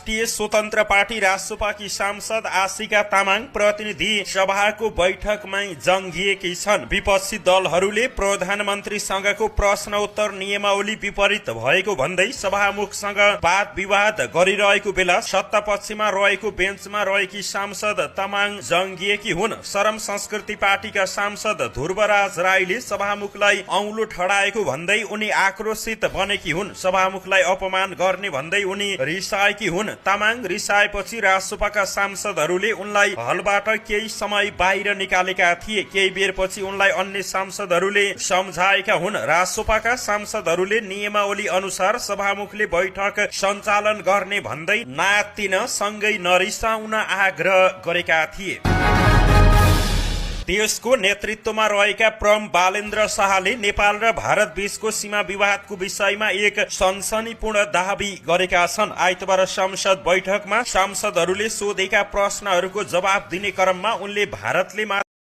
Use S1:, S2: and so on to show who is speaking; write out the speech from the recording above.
S1: राष्ट्रिय स्वतन्त्र पार्टी रासोपाकी सांसद आशिका तामाङ प्रतिनिधि सभाको बैठकमै जंगिएकी छन्। विपक्षी दलहरूले प्रधानमन्त्रीसँगको प्रश्नोत्तर नियमावली विपरीत भएको भन्दै सभामुखसँग वाद विवाद गरिरहेको बेला सत्ता पक्षमा रहेको बेन्चमा रहेकी सांसद तामाङ जंगिएकी हुन्। शरम संस्कृति पार्टीका सांसद ध्रुवराज राईले सभामुखलाई औँलो ठडाएको भन्दै उनी आक्रोशित बनेकी हुन्। सभामुखलाई अपमान गर्ने भन्दै उनी रिसाएकी हुन्। तामाङ रिसाएपछि रासोपाका सांसदहरूले उनलाई हलबाट केही समय बाहिर निकालेका थिए। केही बेरपछि उनलाई अन्य सांसदहरूले सम्झाएका हुन्। रासोपाका सांसदहरूले नियमावली अनुसार सभामुखले बैठक सञ्चालन गर्ने भन्दै नातिन सँगै नरिसाउन आग्रह गरेका थिए। देशको नेतृत्वमा रहेका प्रम बालेन्द्र शाहले नेपाल र भारत बीचको सीमा विवादको विषयमा एक सनसनीपूर्ण दाबी गरेका छन्। आइतबार संसद बैठकमा सांसदहरूले सोधेका प्रश्नहरूको जवाब दिने क्रममा उनले भारतले